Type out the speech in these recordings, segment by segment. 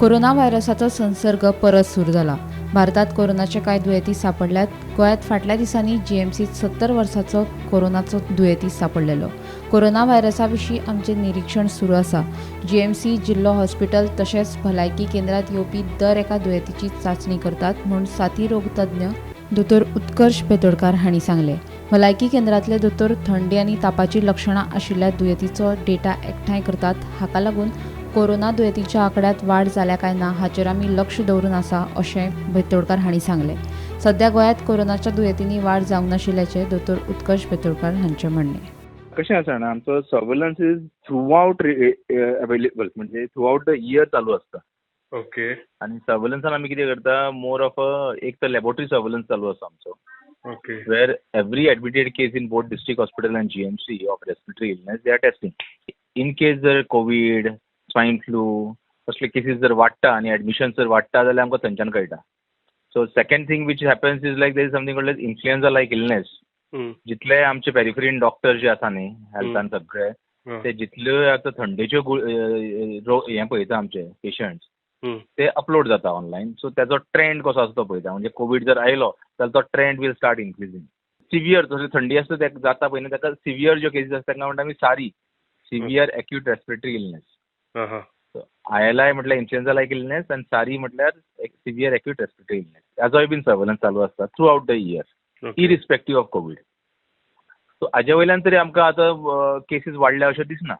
Corona व्हायरसाचो संसर्ग परत सुरू जाला. भारतात कोरोनाचे कांय दुयेंती सांपडल्यात. गोंयांत फाटल्या दिसांनी जीएमसीत 70 वर्सांचो कोरोनाचो दुयेंती सांपडलेलो. कोरोना व्हायरसा विशीं आमचें निरीक्षण सुरू आसा. जीएमसी, जिल्लो हॉस्पिटल तशेंच भलायकी केंद्रात येवपी दर एका दुयेंतीची चांचणी करतात म्हूण साथी रोग तज्ञ दोतोर उत्कर्ष बेतोडकार हांणी सांगलें. भलायकी केंद्रांतले दोतोर थंडी आनी तापाची लक्षणां आशिल्ल्या दुयेंतीचो डेटा एकठांय करतात. हाका लागून कोरोना दुयेंतीच्या आंकड्यांत वाड जाल्या काय ना हाचेर आमी लक्ष दवरून आसा अशें बेतोडकार हांणी सांगलें. सध्या गोंयांत कोरोनाच्या दुयेंतींनी वाड जावंक नाशिल्ल्याचें दोतोर उत्कर्ष बेतोडकार हांचें म्हणणें. कशें आसा जाणा, आमचो surveillance is through out available, म्हणजे थ्रू आउट the year चालू आसता. आनी सर्वेलन्सान आमी कितें करता, मोर ऑफ अ एक तर लॅबोरेटरी सर्वेलन्स चालू आसा आमचो, where every admitted case in both district hospital and GMC of respiratory illness, they are testing. In case जर कोवीड, स्वायन फ्लू असले केसीस जर वाडटा आनी एडमिशन जर वाडटा जाल्यार आमकां थंयच्यान कळटा. So second thing which happens is like there is something called influenza like illness. जितले आमचे पेरिफेरीन डॉक्टर जे आसा न्ही हेल्थान सगळे, ते जितल्यो आतां थंडेच्यो हें पळयता आमचे पेशंट्स, ते अपलोड जाता ऑनलायन. सो त्याचो ट्रेंड कसो आसा तो पळयता. म्हणजे कोवीड जर आयलो जाल्यार तो trend will start increasing. Severe जशें थंडी आसता तेका जाता पळय न्ही, ताका सिवियर ज्यो केसीस आसता तांकां म्हणटा आमी SARI, severe acute respiratory illness. ILI म्हटल्यार इन्फ्लुएन्झा लायक इलनेस आनी सारी म्हटल्यार सिवियर एक्यूट रेस्पिरेटरी इलनेस. हाजोय बीन सर्वेलन्स चालू आसता throughout the year, irrespective of Covid. So हाजे वयल्यान तरी आमकां आतां केसीस वाडल्या अशें दिसना,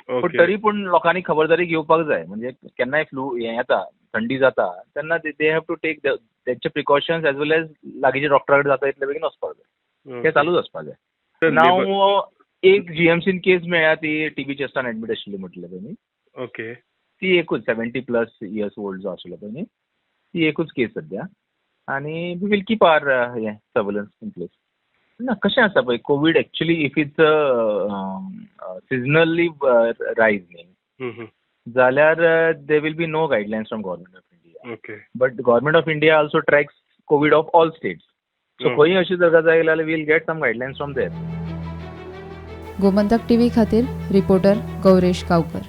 पूण तरी पूण लोकांनी खबरदारी घेवपाक जाय. म्हणजे केन्नाय फ्लू हें येता, थंडी जाता तेन्ना they have to take तेंचे प्रिकॉशन्स एज वेल एज लागींच्या डॉक्टरा कडेन जाता इतले बेगीन वचपाक जाय. तें चालूच आसपाक जाय. नाव एक जीएमसीन केस मेळ्ळ्या, ती टीबी चेस्टान एडमीट आशिल्ली म्हटलें पळय न्ही, ती एकूच 70+ इयर्स ओल्ड जो आशिल्लो पळय न्ही, ती एकूच केस सद्या. आनी we will keep our हें सर्वेलन्स इन प्लेस. ना, कशें आसा पळय, Covid actually if it's seasonally rise न्ही जाल्यार there will be no guidelines from Government of India. But Government of India also tracks Covid of all states. So खंय अशी जागा जाय जाल्यार we'll get some guidelines from there. Gomantak TV खातीर reporter Gauresh Gaonkar.